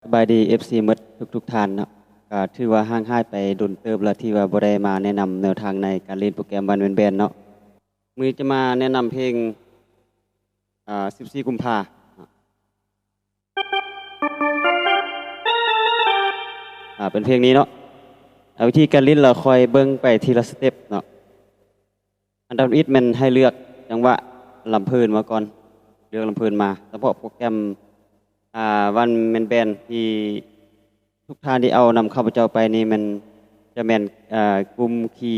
ສະບາຍດີ ເອັຟຊີ ໝົດທຸກໆທ່ານເນາະ. ກະຖືວ່າຫ່າງຫາຍໄປດົນເຕີບແລ້ວ ທີ່ວ່າບໍ່ໄດ້ມາແນະນຳແນວທາງໃນການຫຼິ້ນໂປຣແກຣມວັນແມນແບນເນາະ. ມື້ນີ້ຈະມາແນະນຳເພງ ອາ ສິບສີ່ ກຸມພາ ອາ ເປັນເພງນີ້ເນາະ. ອາ ວິທີການຫຼິ້ນລະຄ່ອຍເບິ່ງໄປທີລະສະເຕັບເນາະ. ອັນດັບທຳອິດແມ່ນໃຫ້ເລືອກຈັງຫວະລຳເພີນມາກ່ອນ, ເລືອກລຳເພີນມາ. ສະເພາະໂປຣແກຣມ ອາ ວັນແມນແບນທີ່ທຸກທ່ານທີ່ເອົານຳຂ້າພະເຈົ້າໄປນີ້ແມ່ນ ຈະແມ່ນ ອາ ກຸ່ມຄີ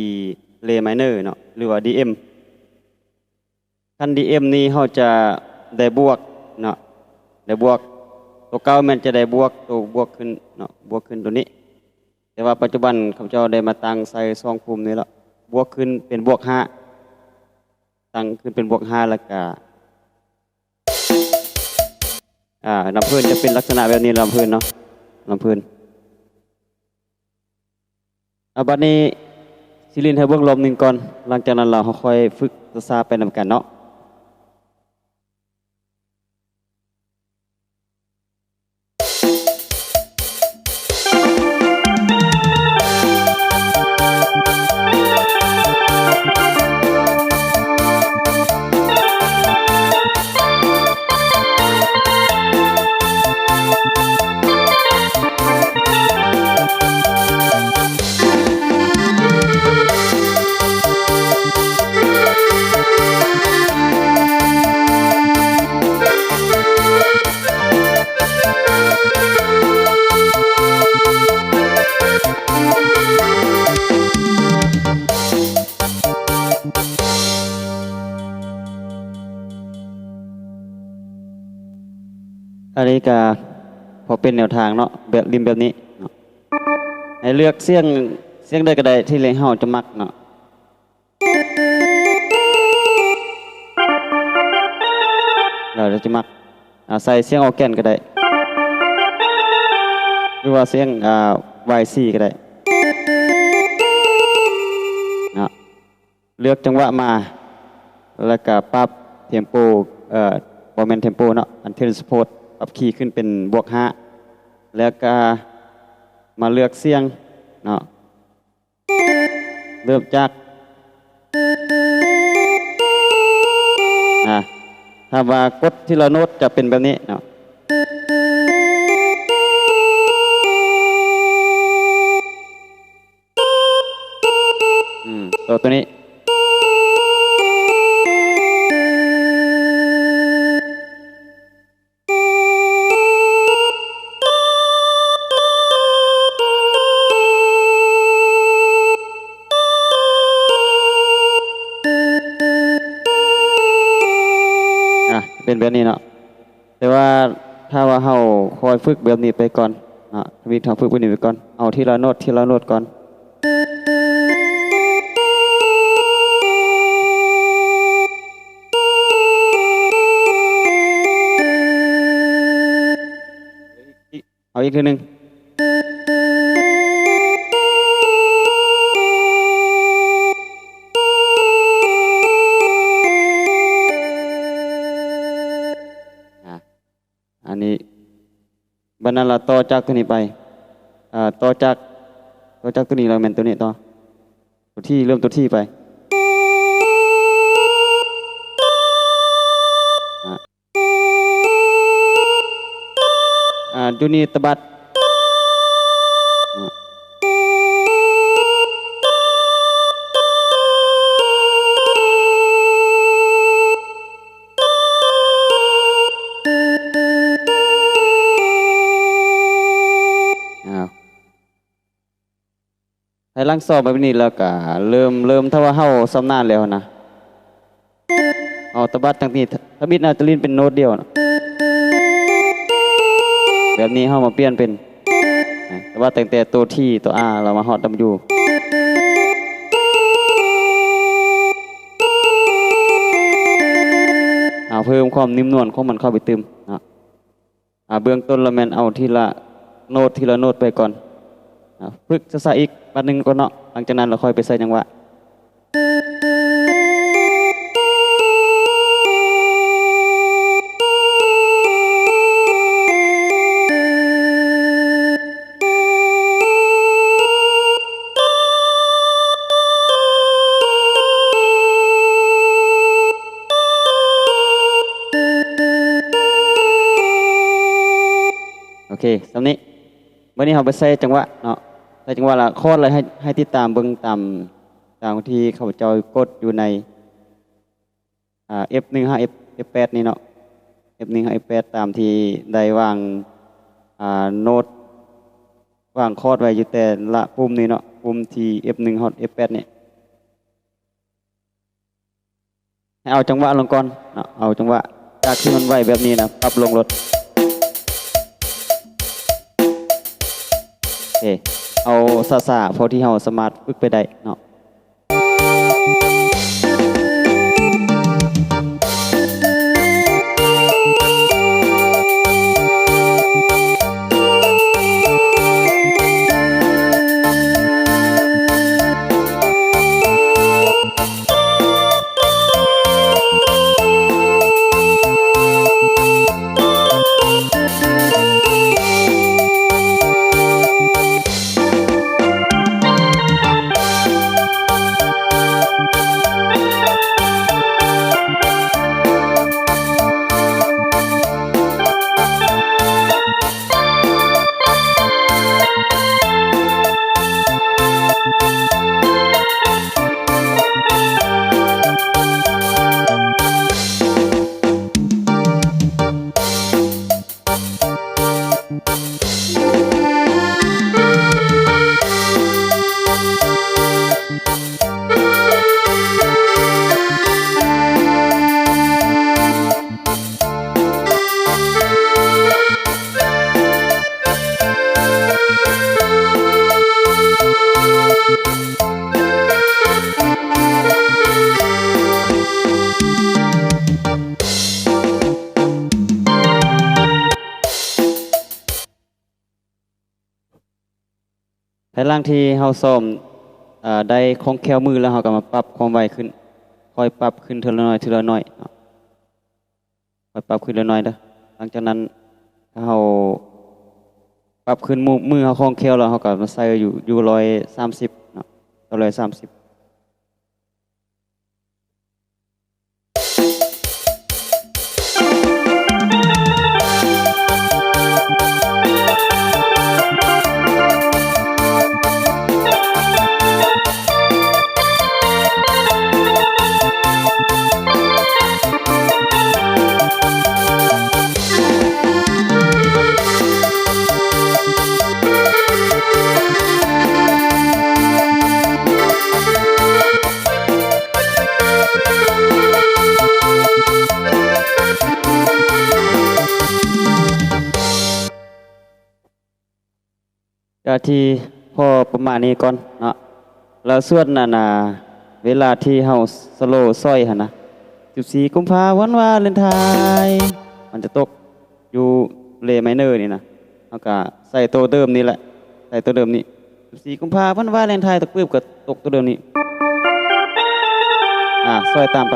ເລໄມເນີເນາະ ຫຼືວ່າ ດີເອັມ. ຄັນ ດີເອັມ ນີ້ເຮົາຈະໄດ້ບວກເນາະ ໄດ້ບວກ ໂຕເກົ່າແມ່ນຈະໄດ້ບວກ ໂຕບວກຂຶ້ນເນາະ ບວກຂຶ້ນໂຕນີ້. ແຕ່ວ່າປັດຈຸບັນຂ້າພະເຈົ້າໄດ້ມາຕັ້ງໃສ່ສອງປຸ່ມນີ້ລະ ບວກຂຶ້ນເປັນບວກຫ້າ ຕັ້ງຂຶ້ນເປັນບວກຫ້າ ແລ້ວກະ ອາ ລຳເພີນຈະເປັນລັກສະນະແບບນີ້ ລຳເພີນເນາະ ລຳເພີນ. ອາ ບັດນີ້ຊິຫຼິ້ນໃຫ້ເບິ່ງລອບໜຶ່ງກ່ອນ ຫຼັງຈາກນັ້ນລະເຮົາຄ່ອຍຝຶກຊ້າໆໄປນຳກັນເນາະ. ອັນນີ້ກະພໍເປັນແນວທາງເນາະ ແບບ ຫຼິ້ນແບບນີ້ເນາະ. ໃຫ້ເລືອກສຽງ ສຽງໃດກະໄດ້ທີ່ເຮົາຈະມັກເນາະ ເຮົາຈະມັກ ອາ ໃສ່ສຽງອອແກນກະໄດ້ ຫຼືວ່າສຽງ ອາ ວາຍຊີກະໄດ້ເນາະ. ເລືອກຈັງຫວະມາ ແລ້ວກະປັບເທັມໂປ ເອີ ບໍ່ແມ່ນເທັມໂປເນາະ ອັນ ເທຣນສະໂພດ ປັບຄີຂຶ້ນເປັນບວກຫ້າ ແລ້ວກະມາເລືອກສຽງເນາະ. ເລີ່ມຈາກ ອາ ຖ້າວ່າກົດທີລະໂນດຈະເປັນແບບນີ້ເນາະ. ອືມ ໂຕ ໂຕນີ້ ອາ ເປັນແບບນີ້ເນາະ. ແຕ່ວ່າຖ້າວ່າເຮົາຄ່ອຍຝຶກແບບນີ້ໄປກ່ອນເນາະ ທຳອິດເຮົາຝຶກແບບນີ້ໄປກ່ອນ ເອົາທີລະໂນດ ທີລະໂນດກ່ອນ. ເອົາອີກເທື່ອໜຶ່ງ. ອາ ອັນນີ້ ບັດນັ້ນລະຕໍ່ຈາກໂຕນີ້ໄປ ເອີ ຕໍ່ຈາກ ຕໍ່ຈາກໂຕນີ້ລະແມ່ນໂຕນີ້ຕໍ່ ໂຕທີ ເລີ່ມໂຕທີໄປ ອາ ອາ ຢູ່ນີ້ຕະບັດ ອາ ພາຍຫຼັງຊ້ອມແບບນີ້ແລ້ວກະເລີ່ມ ເລີ່ມ ຖ້າວ່າເຮົາຊຳນານແລ້ວນະ ເຮົາຕະບັດຈັ່ງນີ້ ທຳອິດນະຈະຫຼິ້ນເປັນໂນດດຽວນະ ແບບນີ້ເຮົາມາປ່ຽນເປັນ ຕະບັດຕັ້ງແຕ່ໂຕທີ ໂຕອາ ແລ້ວມາຮອດດັບເບິນຢູ ເອົາເພີ່ມຄວາມນຸ້ມນວນຂອງມັນເຂົ້າໄປຕື່ມເນາະ. ອາ ເບື້ອງຕົ້ນລະແມ່ນເອົາທີລະໂນດ ທີລະໂນດໄປກ່ອນ ອາ ຝຶກຊ້າໆອີກບາດໜຶ່ງກ່ອນເນາະ ຫຼັງຈາກນັ້ນລະຄ່ອຍໄປໃສ່ຈັງຫວະ. ອເຄ ສ່ຳນີ້. ບາດນີ້ເຮົາໄປໃສ່ຈັງຫວະເນາະ ໃສ່ຈັງຫວະລະຄອດເລີຍ. ໃຫ້ ໃຫ້ຕິດຕາມເບິ່ງຕາມ ຕາມທີ່ຂ້າພະເຈົ້າກົດຢູ່ໃນ ອາ ເອັຟໜຶ່ງຫາເອັຟ ເອັຟແປດນີ້ເນາະ ເອັຟໜຶ່ງຫາເອັຟແປດ ຕາມທີ່ໄດ້ວາງ ອາ ໂນ້ດ ວາງຄອດໄວ້ຢູ່ແຕ່ລະປຸ່ມນີ້ເນາະ ປຸ່ມທີ່ເອັຟໜຶ່ງຮອດເອັຟແປດນີ້. ໃຫ້ເອົາຈັງຫວະລົງກ່ອນເນາະ ເອົາຈັງຫວະຈາກທີ່ມັນໄວແບບນີ້ນະ ປັບລົງໂລດ. ໂອເຄ ເອົາຊ້າໆ ພໍທີ່ເຮົາສາມາດຝຶກໄປໄດ້ເນາະ. ພາຍຫຼັງທີ່ເຮົາຊ້ອມ ເອີ ໄດ້ຄ່ອງແຄ້ວມືແລ້ວ ເຮົາກໍມາປັບຄວາມໄວຂຶ້ນ ຄ່ອຍປັບຂຶ້ນເທື່ອລະໜ້ອຍ ເທື່ອລະໜ້ອຍເນາະ ຄ່ອຍປັບຂຶ້ນເທື່ອລະໜ້ອຍເດີ. ຫຼັງຈາກນັ້ນ ຖ້າເຮົາປັບຂຶ້ນມື ມືເຮົາຄ່ອງແຄ້ວແລ້ວ ເຮົາກໍມາໃສ່ຢູ່ ຢູ່ຮ້ອຍສາມສິບເນາະ ຕໍ່ຮ້ອຍສາມສິບ. ກະທີ່ພໍປະມານນີ້ກ່ອນເນາະ. ແລ້ວສ່ວນອັນນ່າ ເວລາທີ່ເຮົາສະໂລຊ່ອຍຫັ້ນນະ ສິບສີ່ກຸມພາວັນວາເລັນທາຍ ມັນຈະຕົກຢູ່ເລໄມເນີນີ້ນະ ເຮົາກະໃສ່ໂຕເດີມນີ້ແຫຼະ ໃສ່ໂຕເດີມນີ້ ສິບສີ່ກຸມພາວັນວາເລັນທາຍ ຕະປຶບ ກະຕົກໂຕເດີມນີ້ ອາ ຊ່ອຍຕາມໄປ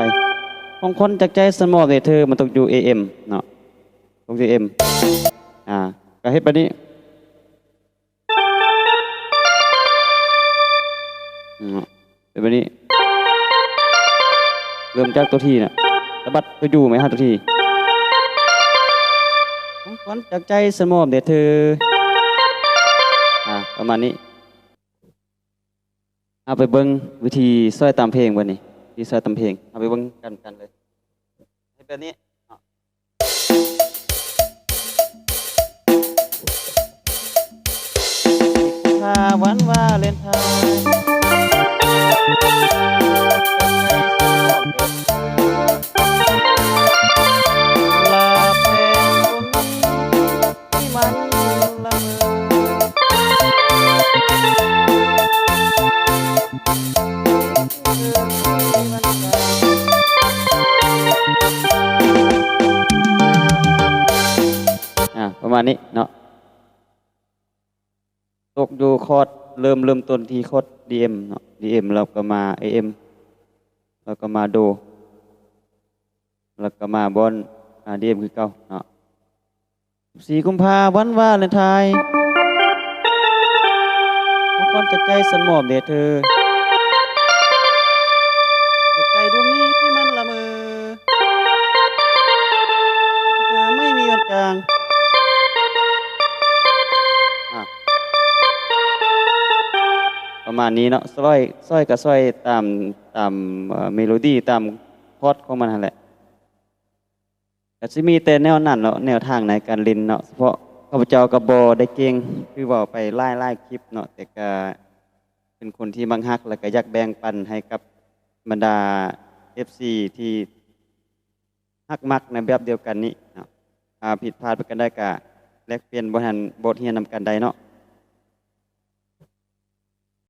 ຂອງຂວັນຈາກໃຈສັນມອບໃຫ້ເທີ ມັນຕົກຢູ່ເອເອັມເນາະ ຕົກຢູ່ເອັມ ອາ ກະເຮັດແບບນີ້. ອືມ ເປັນແບບນີ້ ເລີ່ມຈາກຕົວທີນະ ສະບັດຕົວຢູໄປຫາຕົວທີ ຂອງຂວັນຈາກໃຈສະໝອບແດ່ເທີ ອາ ປະມານນີ້. ເຮົາໄປເບິ່ງວິທີຊ່ອຍຕາມເພງບັດນີ້ ວິທີຊ່ອຍຕາມເພງ ເຮົາໄປເບິ່ງກັນ ກັນເລີຍ ເຮັດແບບນີ້. ອາ ປະມານນີ້ເນາະ ຕົກຢູ່ຄອດ ເລີ່ມ ເລີ່ມຕົ້ນທີ່ຄອດດີເອັມເນາະ ດີເອັມ ແລ້ວກໍມາເອເອັມ ແລ້ວກໍມາໂດ ແລ້ວກໍມາບ່ອນ ອາ ດີເອັມຄືເກົ່າເນາະ. ສິບສີ່ກຸມພາວັນວາເລັນທາຍ ຂອງຂວັນຈາກໃຈສັນມອບແດ່ເທີ ໃນໃຈດວງນີ້ທີ່ມັນລະເມີ ເທີໄມ່ມີວັນຈາງ ປະມານນີ້ເນາະ ຊ່ອຍ ຊ່ອຍກໍຊ່ອຍຕາມ ຕາມເມໂລດີ ຕາມຄອດຂອງມັນຫັ້ນແຫຼະ. ກໍຊິມີແຕ່ແນວນັ້ນເນາະ ແນວທາງໃນການຫຼິ້ນເນາະ ສະເພາະຂ້າພະເຈົ້າກໍບໍ່ໄດ້ເກັ່ງ ຄືເວົ້າໄປຫຼາຍໆຄລິບເນາະ ແຕ່ກໍເປັນຄົນທີ່ມັກຮັກ ແລ້ວກໍຢາກແບ່ງປັນໃຫ້ກັບບັນດາເອັຟຊີທີ່ຮັກມັກໃນແບບດຽວກັນນີ້ເນາະ. ຖ້າຜິດພາດປະການໃດກໍແລກປ່ຽນບົດຮຽນ ບົດຮຽນນຳກັນໄດ້ເນາະ.